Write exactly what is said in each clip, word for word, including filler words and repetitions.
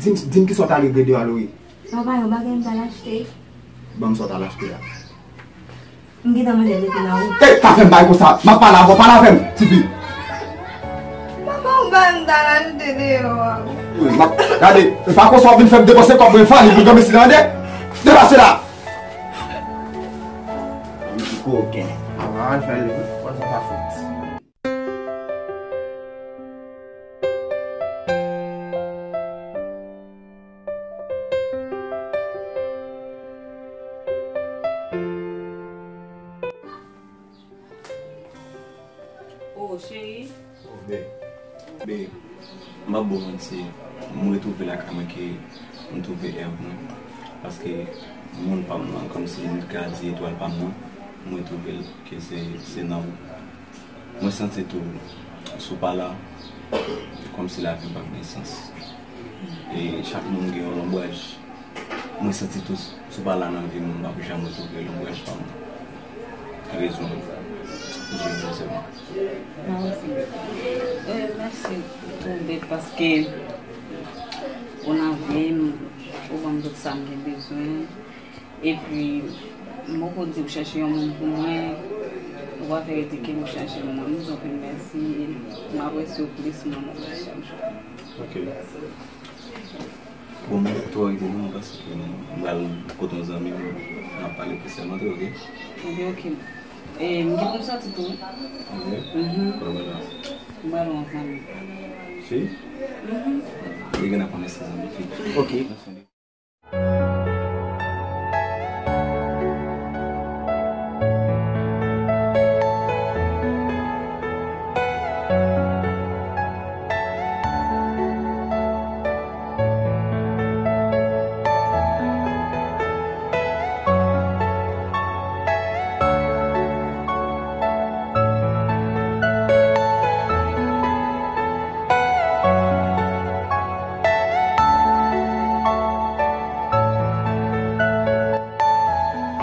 Di m, di m kisa w t al regle deyò a, Lori. Papa, yon bagay m t al achte. Ban m sa w t al achte a. M gentan manje depi nan wout. Ey, pa fè m bagay konsa. M ap pale avè w, pale avè m, tifi. Papa, yon bagay m t al achte deyò a. Wi, m ap gade. E pa konsa w ap vin fè m depanse kòb mwen, vale pou granmesi la, tande? Depase la. Yon ti koken. An, fè l, fè sa pa fèt. Oh, cheri. Oh, babe. Babe, m p ap ba w manti, m retwouve lakay mwen ke m twouve Èv mwen. Paske moun pa m nan, kòmsi m ka di etwal pa m nan, m retwouve l ke se, se nan ou. Mwen santi tou, si w pa la, kòmsi lavi m p ap gen sans. E chak moun gen yon lonbraj. Mwen santi tou, si w pa la nan vi m, m p ap janm retwouve lonbraj pa m. Rezon, je vous aime. Mwen osi. E, mèsi tou, Bèt, paske ou nan vi m, ou ban m tout sa m gen bezwen. Epi, m poko di w chèche yon moun pou mwen, ou pa fè yo di ke m chèche yon moun. M di w anpil mèsi, m apresye w plis mwen nan chak jou. Ok. Bon, mwen tou rete non, paske m pral kote yon zanmi m, m ap pale plis sèlman, ok? Ok, ok. E, m gen pou m soti tou. Ok. Mhm. Kote w pral la? M pral wè yon zanmi. Fi? Mhm. Li gen nan konnen se zanmi fi. Ok.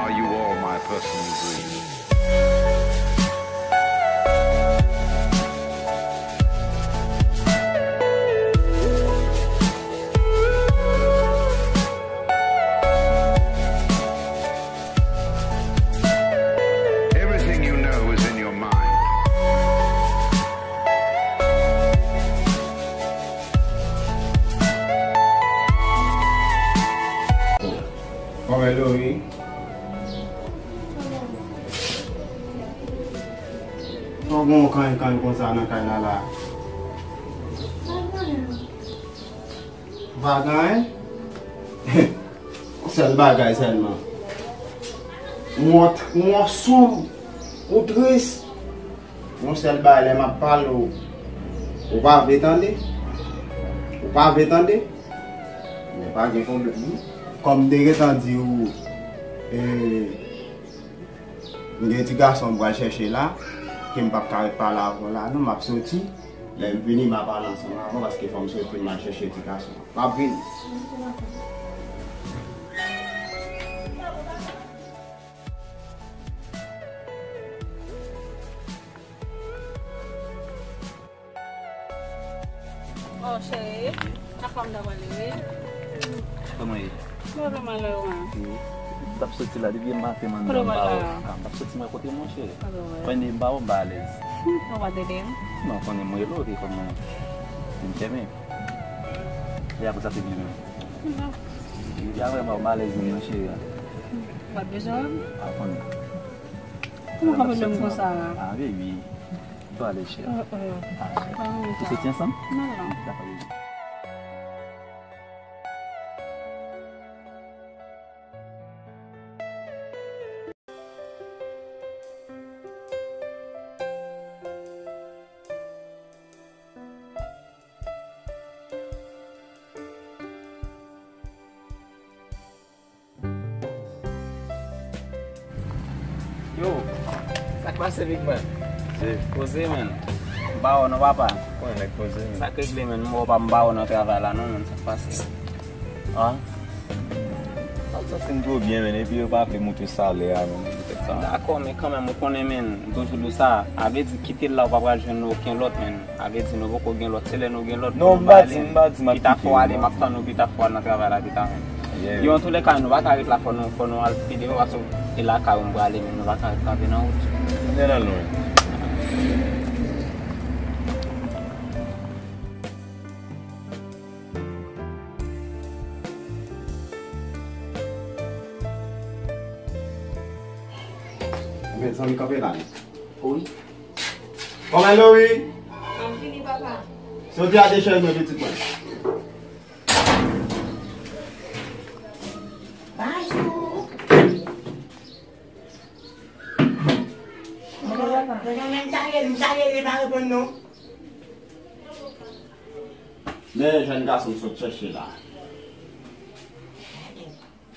Are you all my personal dreams? Everything you know is in your mind. Kòman w ye, Lori? Sa w gen yon kanyen kanyen konsa nan kay la la? Pa gen anyen. Yon sèl bagay sèlman. M wè w t-, m wè w sonb, ou tris. Yon sèl bagay, lè m ap pale w, ou pa vle tande. Ou pa vle tande. Men pa gen pwoblèm, wi. Kòm m te gentan di w, e, m gen ti gason m pral chèche la, ke m p ap ka ret pale avè w la non, m ap soti. Lè m vini, m a pale ansanm avè w, paske fò m soti, m al chèche ti gason an. M ap vini. Oh, cheri, a kòm ta pale, wi. Kòman ye? Mwen vrèman lè ou an. Wi. M t ap soti la, depi maten m anndan m pa wè w. Ah, m t ap soti mwen kote mwen, cheri. Kote w? Konnen m pa wè w, m pa alèz. Ou pa t ede m? Non, konnen mwen rele w, te konnen m fèmen. E apre sa te vini menm. Non. Depi apre m pa wè w, m alèz menm, non, cheri. Ou pa t bezwen wè m? Ah, konnen. Ou pa pwoblèm konsa. Ah, baby. Ou ale, cheri. Oh, oh. Ah, nou soti ansanm? Non, non. Dakò, baby. Yo, sa k pase, big man? Se poze, man. M pa wè w non, papa. Kòman nèg poze, man? Sa k regle, man? M wè w pa, m pa wè w nan travay la non, man. Sa k pase? Ah? Sa w Sa fin twò byen, men, epi yo pa vle moute salè a, men, poutèt sa. Dakò, men kanmenm, ou konnen, men, m toujou di w sa, a vle di, kite l la, ou pa pral jwenn okenn lòt, men. A vle di, nou poko gen lòt, se lè nou gen lòt pou nou ba li, men. Non, m pa di, m pa di, m ap kite, non. Pita fò ale, m ap tann ou pita fò al nan travay la, pita, men. Yeah. Yo, antoulèka, nou pa ka ret la, fò nou, fò nou al pi devan, paske e lakay ou m prale, men nou pa ka ret kanpe nan wout. Ann al lwen. Mezanmi, kanpe la. Wi. Kòman Lori? M ap vini, papa. Soti a de chèz mwen, pitit mwen. Bonjou. Bonjou, papa. Bonjou, men m salye l, m salye l, li pa reponn non. Men jèn gason m sot chèche la.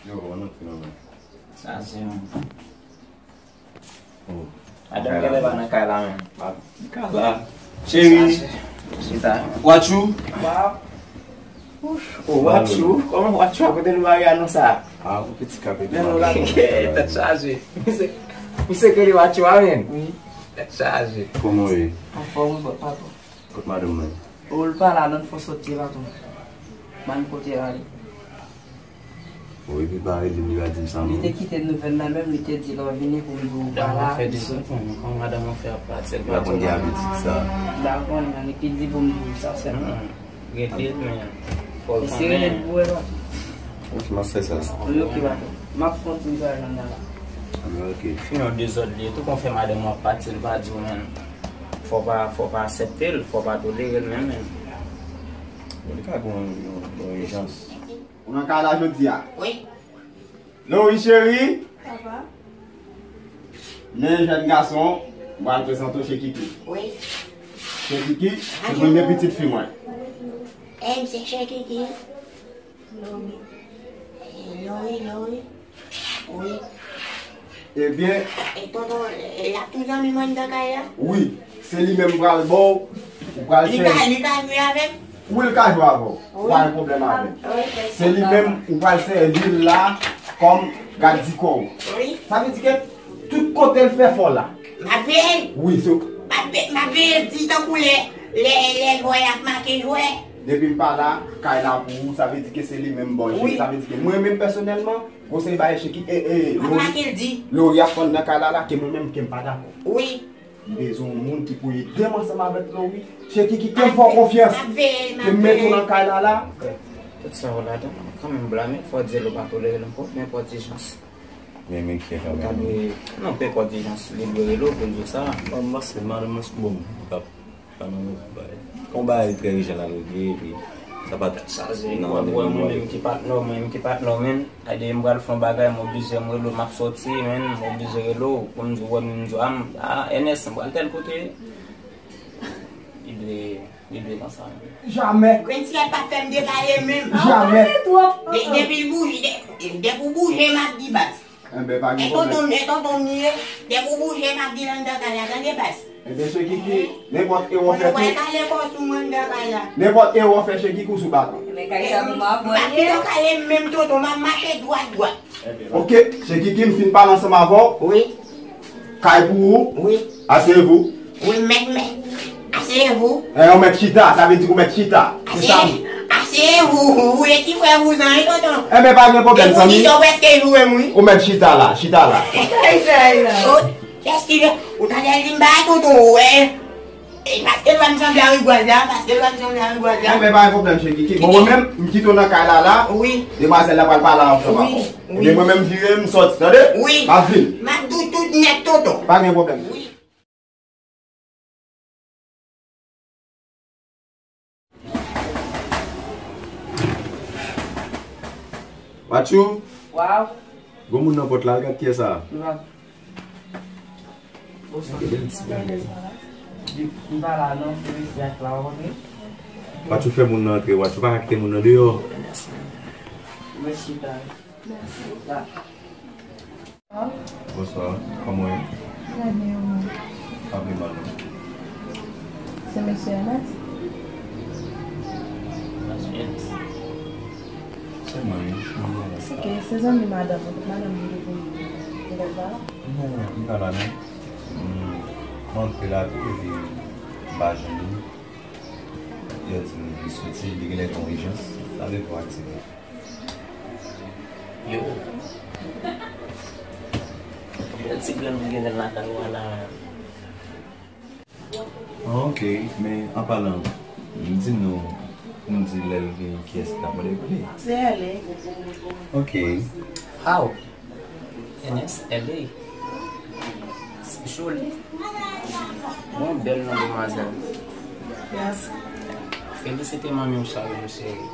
Yo, ann antre, non, men. Sa se yon... Oh. Madanm genlè pa nan kay la menm. Li ka la. Cheri. Chita. Wachou. Wow. Oh, Wachou. Kòman Wachou a kote nou mari a non sa? Ah, ou piti kape. Men nou la, tèt chaje. Misye, misye ke li Wachou a menm. Wi. Tèt chaje. Kòman w ye? Anfòm, wi, papa. Kot madanm mwen? Ou l pa la, non, fò soti la tou. Ban kote l ale. Bon, epi pa rele m, li pa di m sa non. Li te kite nouvèl la menm, li te di lè w vini pou m di w pa la. Madanm mwen fè de sèt an, kòman madanm mwen fè ap pati, l pa di w pa la. Li pa konn gen abitid sa. Li pa konn, li te di pou m di w sa sèlman. Hmm. Rele l, men fò l konnen. Eseye rele l pou wè, papa. Ok, m ap fè sa. Wi, ok, papa. M ap fè yon ti travay nan la. Ah, ok. Fin yon dezòd li ye tou, konn fè madanm mwen ap pati, l pa di w menm. Fò w pa, fò w pa aksepte l, fò w pa tolere l menm, menm. Bon, li ka gen yon, yon, yon ijans. Ou nan kay la jodi a? Wi. Lori cheri. Papa. Men jèn gason, m pral prezante w Chekiki. Wi. Chekiki, se premye pitit fi mwen. E, m se Chekiki. Lori. E, Lori, Lori. Wi. Ebyen. E, tonton, e, l ap tou zanmi m anndan kay la? Wi. Se li menm m pral ba w. Ou pral chèche. Li ka, li ka jwe avè m? Wi, l ka jwe avè w. Wi. Pa gen pwoblèm avè l. Wi. Se li menm ou pral sèvi l la kòm gad di kò w. Wi. Sa vle di ke tout kote l fè fò la. M ap veye l. Wi, se. M ap ve-, m ap veye l di tankou lè, lè, lè jwè y ap make jwè. Depi m pa la, kay la pou ou, sa vle di ke se li menm bò jwe. Wi. Sa vle di ke mwen menm pèsonèlman, konsèy bay Chekiki, e, e, Lori, Lori ap fann nan kay la la, ke mwen menm ke m pa dakò. Wi. M bezwen yon moun ki pou ede m ansanm avèk Lori. Chekiki, ke m fè w konfyans. M ap veye l, m ap veye l. Ke m mete w nan kay la la. Tout sa w ladan, kanmenm blame, fò w di l ou pa tolere l ankò, men fò dijans. Men, men ki kanmenm. Ou ta dwe, non, pe kò dijans, li dwe rele w pou l di w sa. Bon, m panse madanm mwen sou bon, m p ap, pa nan move bagay. Kon bagay trè ijan la regle, epi sa pa t... Tèt chaje, non, w ap wè mwen menm ki patnè w, mwen menm ki patnè w, men, ayde m pral fè yon bagay, m oblije m rele w, m ap soti, men, m oblije rele w, pou m di w, wè, m di w, a, m, a, Ernest, m pral tèl kote. Li dwe, li dwe nan sa menm. Jamè. Grenn syèl pa fè m depale menm. Jamè. De-, depi l bouje, de-, depi w bouje, m ap di baz. Enben, pa gen pwoblèm. E tonton, e tonton m li ye. Depi w bouje, m ap di l anndan kay la, tande baz. Enben, Chekiki, nenpòt ewo fèt ou. Ou pral kale kò sou mwen anndan kay la. Nenpòt ewo fè Chekiki ou sou baton. Men kay sa m ap pito kale m menm tonton, m ap mache dwat dwat. Ok, Chekiki, m fin pale ansanm avè w. Wi. Kay pou ou. Wi. Aseyevou. Wi, mèt, mèt. Aseyevou. E, ou mèt chita, sa vle di ou mèt chita. Se sa m. Aseyevou, ou e ki frè vouzan, wi, tonton. Enben, pa gen pwoblèm, zanmi. Kondisyon prèske joure m, wi. Ou mèt chita la, chita la. Kay sa la. O, kiyès ki vle, ou tande l di m ba tonton, ou wè. E, paske l wè m sanble a rigwaz la, paske l wè m sanble a rigwaz la. Enben, pa gen pwoblèm, Chekiki. Bon, mwen menm, m kite w nan kay la la. Wi. Demwazèl la pral pale ansanm avè w. Wi, wi. Ebyen, mwen menm vire, m sòti, tande? Wi. M ap vin. M ap di w tout nèt, tonton. Pa gen pwoblèm. Wi. Watchou? Waw. Gon moun nan pòt la, al gad kiyès sa a. Bonswa. Bèl ti bagay. M pa la non, se mesye ak la, w konprann? Watchou, fè moun nan antre, Watchou, pa ka kite moun nan deyò. Mèsi. Mwen chita. Mèsi. La. Bonswa, kòman w ye? Trè byen, e ou menm? Pa pi mal non. Se mesye Ernest? Mesye Ernest. Mwen, wi, mwen la. Ok, se zanmi madanm ou, madanm ou te voye ou lèt la? Non, li pa la non. M, m antre la tou, epi m pa jwenn li. Yo di m li soti, li genlè gen yon ijans. Sa vle pou aktive. Yo. Bèl ti granmoun genlè lakay ou a la. Ah, ok, men an palan, di m non, pou m di lè l vini kiyès ki t ap mande pou li. Se L A. Ok. How? Ernest, L A. Joli. Bon, bèl non, demwazèl. Mèsi. Felisite manmi w chak jou, cheri.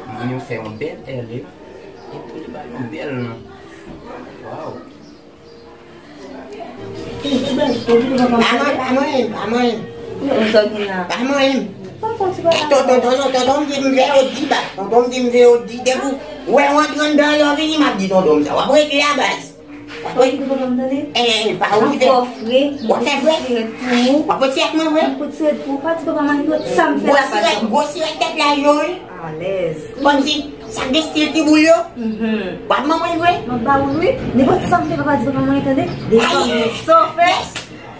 Manmi w fè yon bèl L A. Epi li ba l yon bèl non. Waw. Pa mwen, pa mwen, pa mwen. Yo, sa gen la. Pa mwen. Pa fon ti bagay. Tonton, tonton, tonton, tonton m di m vle yo di ba. Tonton m di m vle yo di. Depi w wè w antre anndan yo vini, m ap di tonton m sa. W ap rete a baz. W ap rete. Tonton m tande. Eh, pa w fè. Fò fre. W ap fè fre. Sirèt pou ou. W ap rete ak mwen vre. M pot sirèt pou ou. Pa di papa m anyen, sa m fè la pa bon. Gwo sirèt, gwo sirèt tèt la yo, wi. Alèz. Kòmsi, sa k gen stil ti boul yo? Mhm. W ap ban mwen vre? M ap ba ou l, wi. Nenpòt sa m fè, papa di papa mwen tande. Depi w ap fè sa w fè. Yes.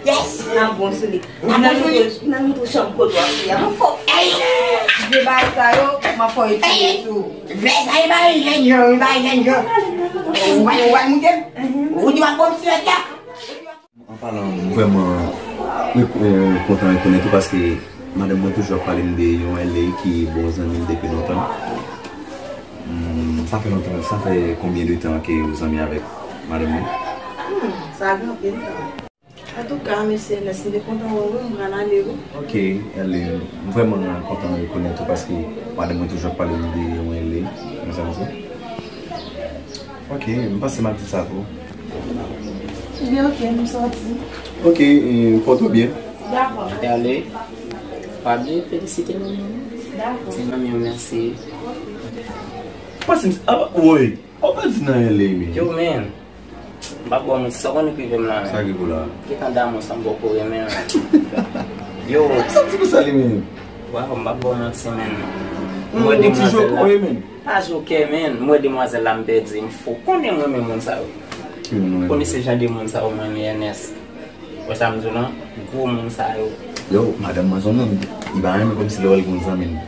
Yes. N ap bon sou li. N ap bon sou li. N ap montre w chanm kote w ap ye a. Mwen fò. Ey! De bagay sa yo, m ap fè w etidye sou. Vle sa e bay jèn jan, e bay jèn jan. Ou pral, ou pral moute m? Ou di w ap bon sirèt la? An palan, m vrèman, eh, kontan rekonèt ou paske madanm mwen toujou ap pale m de yon L A ki bon zanmi l depi lontan. Hmm, sa fè lontan, sa fè konbyen de tan ke ou zanmi avèk madanm mwen? Hmm, sa gen anpil tan. Antouka, mesye Ernest, m te kontan wè w, wi, m pral ale, wi. Ok, L A, m vrèman kontan rekonèt ou paske madanm mwen toujou ap pale m de yon L A, yon zanmi. Ok, m pase m ap di sa pou ou. Ebyen, ok, m sòti. Ok, eh, pòte w byen. Dakò. L A, pa bliye felisite manmi w. Dakò. Di manmi w mèsi. Pase m, ah, woy, ou pa di nan L A, men. Yo, men. M p ap ba w manti, sa w konnen k rive m la, men. Sa k rive w la? Gentan damou sa m poko renmen, men. Yo. Sa di pou sa li menm? Waw, m p ap ba w manti, men. M wè demwazèl la. Pa joker, men. M wè demwazèl la, m pèdi, m fou. Konnen m renmen moun sa yo. Ki moun ou renmen? Konnen se jan de moun sa yo m renmen, Ernest. Wè sa m di w lan? Gwo moun sa yo. Yo, madanm mwen se yon moun, li pa renmen kòmsi lè w wè l gen yon zanmi l.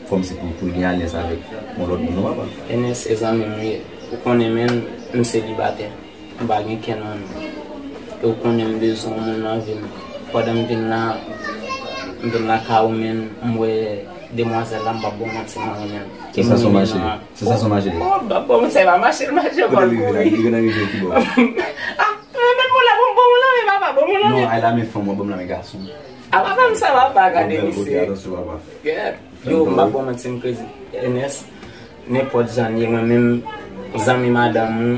Kòmsi pou, pou l gen alyans avèk yon lòt moun, non, papa? Ernest se zanmi m ye. Ou konnen, men, m selibatè. M pa gen kenn moun. E ou konnen m bezwen yon moun nan vi m. Pandan m vin la, m vin lakay ou, men, m wè demwazèl la, m p ap ba w manti, mwen renmen l. Se sa son mache. Se sa son mache. Oh, m p ap ba w manti, se pa mache l mache, m pral kouri. Kote li rive la? Li rive nan rivyè ki bò? Ah, men moun la, bon, bon, moun la, men papa, bon, moun la, men. Non, ay la, men fanm, bon, moun la, men gason. A papa m sa papa, gade misye. Atansyon papa. Yo, m pa ba w manti, m krezi. Ernest, nenpòt jan l ye, mwen menm, zanmi madanm ou,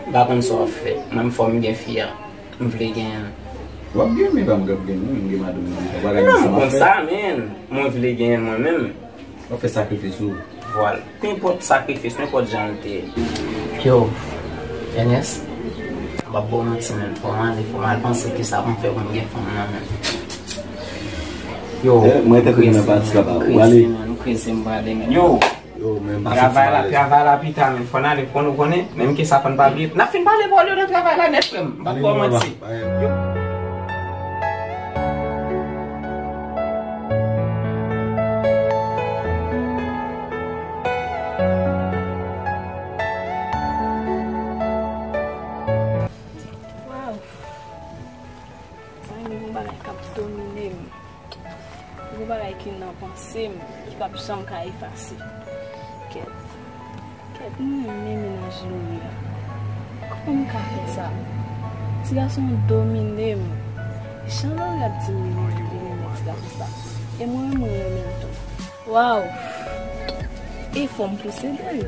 m pa konn sa w ap fè. Mwen, fò m gen fi a. M vle genyen l. W ap gen, men pa mwen k ap gen l, non, m gen madanm mwen deja. W pa ka di sa m ap fè. Non, m konn sa, men mwen vle genyen l mwen menm. W ap fè sakrifis ou. Vwala. Nenpòt sakrifis, nenpòt jan l te ye. Yo, Ernest, m p ap ba w manti, men. Fò m ale, fò m al panse kisa pou m fè pou m gen fanm nan, men. Yo, eh, mwen te konnen nan pati la, papa. Ou ale. M kreze, men, m kreze, m prale, men. Yo, travay la, travay la pita, men. Fò n ale, fò nou konnen, menm ke sa fò n pa bliye. N ap fin pale pawòl yo nan travay la nèt, frè m. M p ap ba w manti. Yo. Waw. Sa gen yon bagay k ap domine m. Yon bagay ki nan panse m, ki p ap janm ka efase. Kèt. Kèt, mwen renmen mennaj Lori a. Kòman m ka fè sa? Ti gason an domine m. Jan Lori ap di m li renmen, li renmen ti gason sa. E mwen menm, mwen renmen l tou. Waw! E fò m posede l.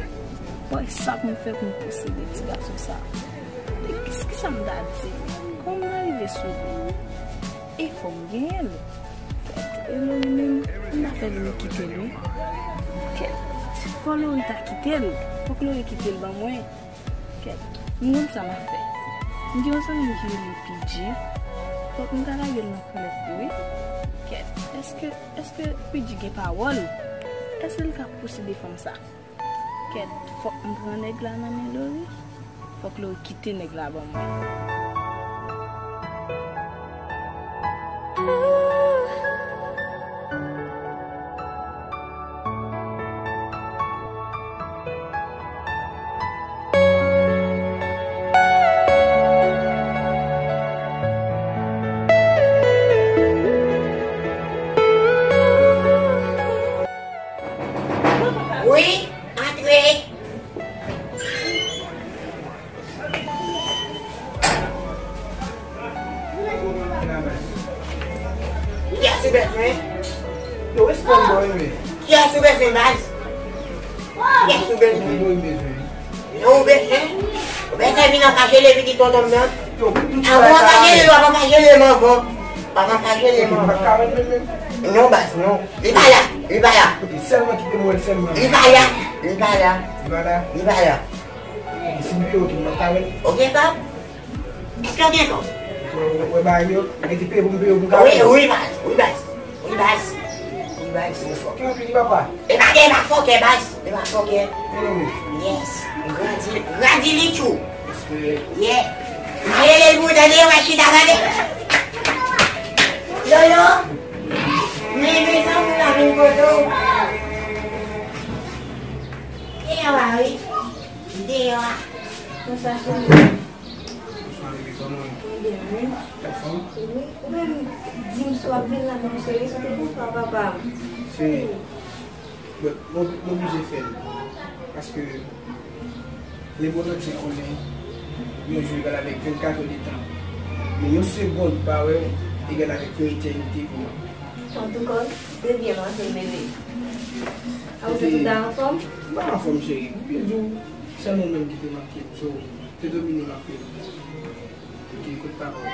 Bon, e sa pou m fè pou m posede ti gason sa? E kis-, kisa m ta di? Kòman m ta rive sou li? E fò m genyen l. Kèt, e Lori menm, m ta fè Lori kite l, wi. Kèt, fò Lori ta kite l. Fòk Lori kite l ban mwen. Kèt, m konn sa m ap fè. M gen yon zanmi m ki rele P J. Fòk m ta lage l nan kòlèt li, wi. Kèt, èske, èske P J gen pawòl? Èske l ka posede fanm sa? Kèt, fòk m pran nèg la nan men Lori. Fòk Lori kite nèg la ban mwen. Wi, antre. Kiyès ou bezwen? Yo, respon mwen, wi. Kiyès ou bezwen, baz? Kiyès ou bezwen? Mwen bezwen. Yo, ou bezwen? Ou bezwen vin ankaje le pitit tonton m nan? Yo, tout sa. Avan ankaje le, avan ankaje le, m avan. Avan ankaje le, m avan. Non, baz, non. Li pa la, li pa la. Sèlman kite m wè l sèlman. Li pa la, li pa la. Li pa la. Li pa la. Si m peye w tou, m ap ka wè l. Ok, pap. Èske w gen kòb? Wè, wè, wè bagay yo, mete peye pou m peye w pou m ka wè l. Wi, wi, baz, wi, baz. Wi, baz. Wi, baz. Ou fòkè anpil, wi, papa. E pa, e pa fòkè, baz. E pa fòkè. Yes. Grandi, grandi li tjou. Respè. Yeah. Mwen rele l pou w tande, wè chita tande. Lolo. Men, men, sa moun la vin kote w. Deyò a, wi. Deyò a. Konsa, cheri. Bonswa, bebe, kòman w ye? Mwen byen, wi. Anfòm? Wi. Ou menm, di m si w ap vin la, non, cheri, se te pou papa m. Cheri, mwen, mwen, mwen oblije fè l. Paske, le monde entier konnen, yon jou egal avèk vennkat è de tan. Men yon segonn pa wè, egal avèk yon etènite pou mwen. Antouka, w te byen manje, bebe. A, ou santi w ta anfòm? M pa anfòm, cheri. Byen di w, sèlman ou menm ki te manke m, so, te domine m anpil. Ki kote papa w?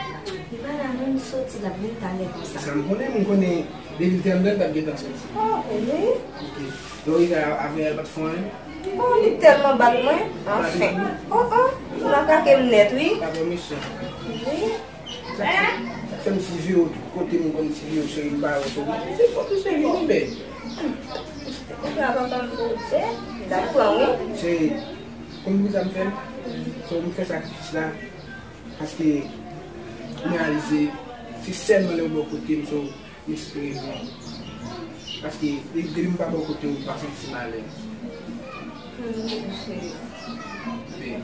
Li pa la non, li soti, l ap vin talè konsa. Sa m konnen, m konnen depi l te anndan, l t ap gentan soti. Ah, wi. Ok. Donk, li avè a, l pa t fè anyen? Oh, li tèlman bat mwen. Anfen. Oh, oh, li makake m nèt, wi. Papa w mechan. Wi. Sa k fè, sa k fè m siveye w tout kote, m konn siveye w, cheri, m pa wè w sou. Se fòk ou siveye m, bebe. Ou ka papa m pou w, l ap pran, wi. Cheri, konn poukisa m fè l? So, m fè sakrifis la. Paske m reyalize se sèlman lè w bò kote m, so, m espere bon. Paske depi, depi m pa bò kote w, m pa santi m alèz. Men,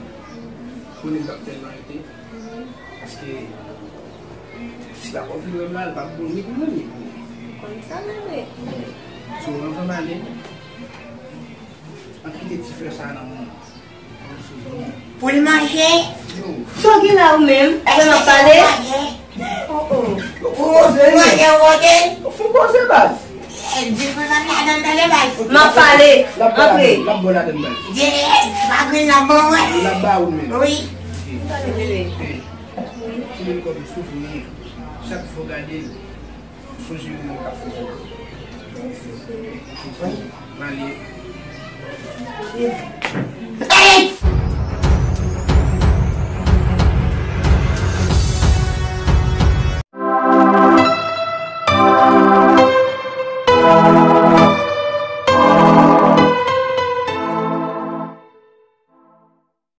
konnen m t ap tèlman rete. Paske si papa w vin wè m la, l p ap bon ni pou mwen, ni pou ou. Konn sa, bebe. So, anvan m ale, ann kite ti flè sa a nan men w. Pou l manje. Sa w gen la ou menm? Fè m ap pale. Oh, oh. Ou poze, ou poze. Ou fou poze, baz. Di pou l pa ladan tande, baz. M ap pale. Antre. L ap ba w ladan, baz. Di, pa grenn la ban mwen. L ap ba ou l menm. Wi. M pale, bebe. Hey. Tire l kòm souvni. Chak fwa w gade l, sonje yon moun k ap fè w. Mèsi. Male. Hey!